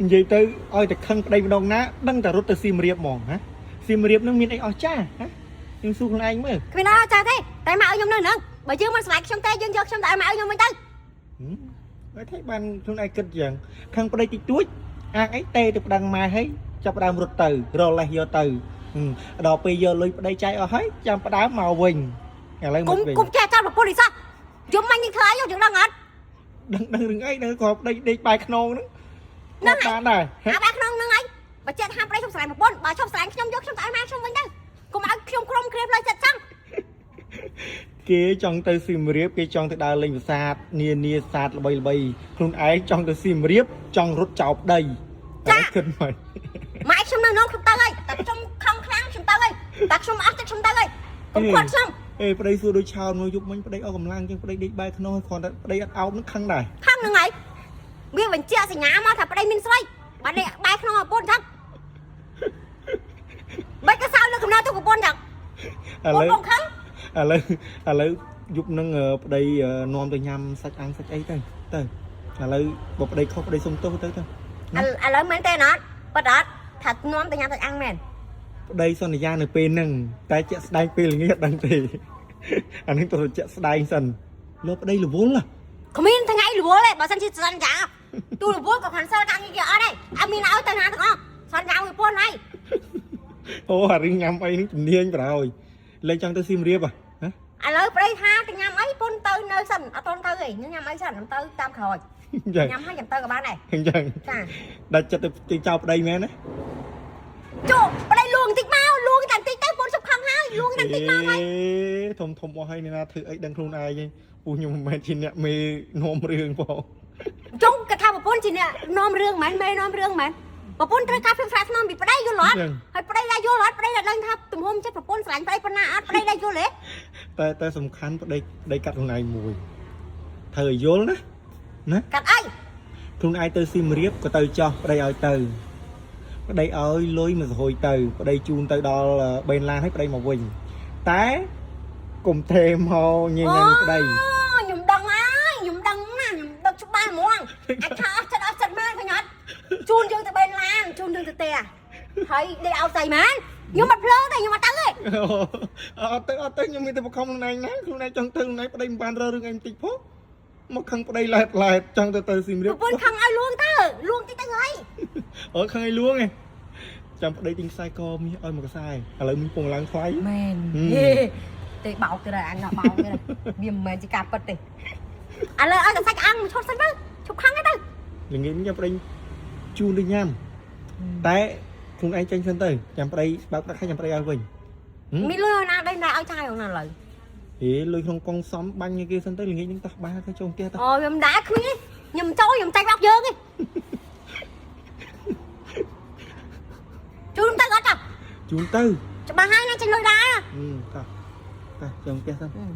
និយាយទៅឲ្យតែខឹងប្តីម្ដងណាដឹងតែរត់ទៅសៀមរាបហ្មងហ៎សៀមរាបនឹងមានអីអស្ចារ្យហ៎ខ្ញុំសួរខ្លួនឯងមើល គ្មានអត់ចាទេតែម៉ែឲ្យខ្ញុំនៅហ្នឹងបើយើងមិនស្រឡាញ់ខ្ញុំទេយើងយកខ្ញុំទៅឲ្យម៉ែឲ្យខ្ញុំវិញទៅ ហឹមហើយថាបានខ្លួនឯងគិតយ៉ាងខឹងប្តីតិចតួចអាងអីទេទៅប្តឹងម៉ែហើយចាប់ផ្ដើមរត់ទៅរលេះយកទៅហឹមដល់ពេលយកលុយប្តីចាយអស់ហើយចាំផ្ដើមមកវិញឥឡូវ គុំ មកវិញ គុំចេះចោលប្រពន្ធនេះសោះយំមាញ់យើងធ្វើអីយើងដឹងអត់ ដឹងដឹងរឿងអីដឹងក៏ប្តីដេកបែកខ្នងហ្នឹងគាត់បានដែរហ៎ អាបែកក្នុងហ្នឹងឯងបើចេះថាប្តីខ្ញុំស្រឡាញ់ប្រពន្ធបើឈប់ស្រឡាញ់ខ្ញុំយកខ្ញុំទៅឲ្យម៉ែខ្ញុំវិញទៅកុំឲ្យខ្ញុំក្រុមគ្រាផ្លូវចិត្តចឹង គេចង់ទៅសៀមរាបគេចង់ទៅដើរលេងប្រាសាទនានាសាទល្បីល្បីខ្លួនឯងចង់ទៅសៀមរាបចង់រត់ចោលប្តីឥឡូវគិតមក ម៉ែខ្ញុំនៅនោះខ្ញុំទៅហើយតែខ្ញុំខំខ្លាំងខ្ញុំទៅហើយតែខ្ញុំអស់ចិត្តខ្ញុំទៅហើយកុំខាត់ខ្ញុំ អេប្តីសួរដូចឆោនមកយប់មិញប្តីអស់កម្លាំងជាងប្តីដេកបែកខ្នងហើយគ្រាន់តែប្តីអត់អោបនឹងខឹងដែរ ខឹងហ្នឹងហើយវាបញ្ជាក់សញ្ញាមកថាប្តីមានស្រីបើនេះបែកក្នុងប្រពន្ធចឹងបាច់ក៏សោលើកំណត់ទៅប្រពន្ធចឹង ឥឡូវ ប្រពន្ធខឹង ឥឡូវឥឡូវយប់នឹងប្តីនាំទៅញ៉ាំសាច់អាំងសាច់អីទៅទៅឥឡូវបើប្តីខុសប្តីសុំទោសទៅទៅ ឥឡូវមែនទេណាត់ប៉ាត់ថានាំទៅញ៉ាំសាច់អាំងមែន ប្តីសន្យានៅពេលហ្នឹងតែជាក់ស្ដែងពេលល្ងាចអត់ដឹងទេអានេះទៅជាក់ស្ដែងសិនលោកប្តីរវល់ហ៎ គ្មានថ្ងៃរវល់ទេបើសិនជាសន្យាទូរវល់ក៏ cancel ការងារគេអត់ដែរអត់មានឲ្យទៅណាទាំងអស់សន្យាមួយពន្ធហើយ អូអារឿងញ៉ាំអីហ្នឹងជំនាញប្រហើយលេងចង់ទៅសៀមរាបហ៎ហ៎ ឥឡូវប្តីថាទៅញ៉ាំអីពុនទៅនៅសិនអត់តន់ទៅទេញ៉ាំអីសិនខ្ញុំទៅតាមក្រោយ អញ្ចឹង ញ៉ាំហើយខ្ញុំទៅក៏បានដែរ អញ្ចឹង ចា ដាច់ចិត្តទៅចោលប្តីមែនណា ជុប្តីលួងតិចមកលួងតែតិចទៅពុនសុខខំហើយលួងតែតិចមកហើយ អេធំធំអស់ហើយអ្នកណាធ្វើអីដឹងខ្លួនឯងហីពូខ្ញុំមិនមែនជាអ្នកមេនាំរឿងផង ចុងគាត់ថាប្រពន្ធជាអ្នកនាំរឿងមែនមេនាំរឿងមែនប្រពន្ធត្រូវការភាពស្រាលស្នំពីប្តីយល់អត់ អញ្ចឹង ហើយប្តីដែរយល់អត់ប្តីដែរដឹងថាទំហំចិត្តប្រពន្ធស្រឡាញ់ប្តីប៉ុណ្ណាអត់ប្តីដែរយល់ទេ តែតែសំខាន់ប្តីប្តីកាត់ខ្លួនឯងមួយត្រូវឲ្យយល់ណាណា កាត់អី ខ្លួនឯងទៅសៀមរាបក៏ទៅចោះប្តីឲ្យទៅប្តីឲ្យលុយមកសហុយទៅប្តីជូនទៅដល់បេនឡានឲ្យប្តីមកវិញតែកុំថេមកញ៉ៃញ៉ៃមួយប្តី អូខ្ញុំដឹងហើយខ្ញុំដឹងណាស់ខ្ញុំដឹងច្បាស់ហ្មងអាចថាអស់ចិត្តអស់ចិត្តមែនឃើញអត់ជូនយើងទៅបេនឡានជូនយើងទៅផ្ទះហើយដេកអោបស្អីមែនខ្ញុំអត់ភ្លើទេខ្ញុំអត់ទៅទេ អត់ទៅអត់ទៅខ្ញុំមានតែបខំខ្លួនឯងណាខ្លួនឯងចង់ទៅខ្លួនឯងប្តីមិនបានរើរឿងឯងបន្តិចផងមកខឹងប្តីឡែតឡែតចង់ទៅទៅសៀមរាប ប្រពន្ធខឹងឲ្យលួងទៅលួងតិចទៅហើយ អូខឹងឲ្យលួងឯងចាំប្តីទិញខ្សែកមាសឲ្យមួយខ្សែឥឡូវមានពងឡើងថ្លៃ មែន ហឹម ហេទេបោកទៅដល់អញដល់បោកទៅដល់វាមិនមែនជាការពិតទេឥឡូវឲ្យតែសាច់អាំងមួយឈុតសិនទៅឈប់ខឹងហើយទៅ ល្ងាចនេះចាំប្តីជូនទៅញ៉ាំតែខ្លួនឯងចេញសិនទៅចាំប្តីបើកប្រាក់ខែចាំប្តីឲ្យវិញហឹម មានលុយឲ្យណាដែរណាឲ្យចាយហ្នឹងណាឥឡូវ ហេលុយក្នុងកងសំបាញ់ឲ្យគេសិនទៅល្ងាចនេះតោះបាទៅចូលផ្ទះតោះ អូខ្ញុំមិនដែរគ្មានទេខ្ញុំចូលខ្ញុំចាញ់បោកយើងទេជូនទៅអត់ចា ជូនទៅ ច្បាស់ហើយណាចេញលុយដែរ ហឹមតោះតោះចូលផ្ទះសិន ហឹម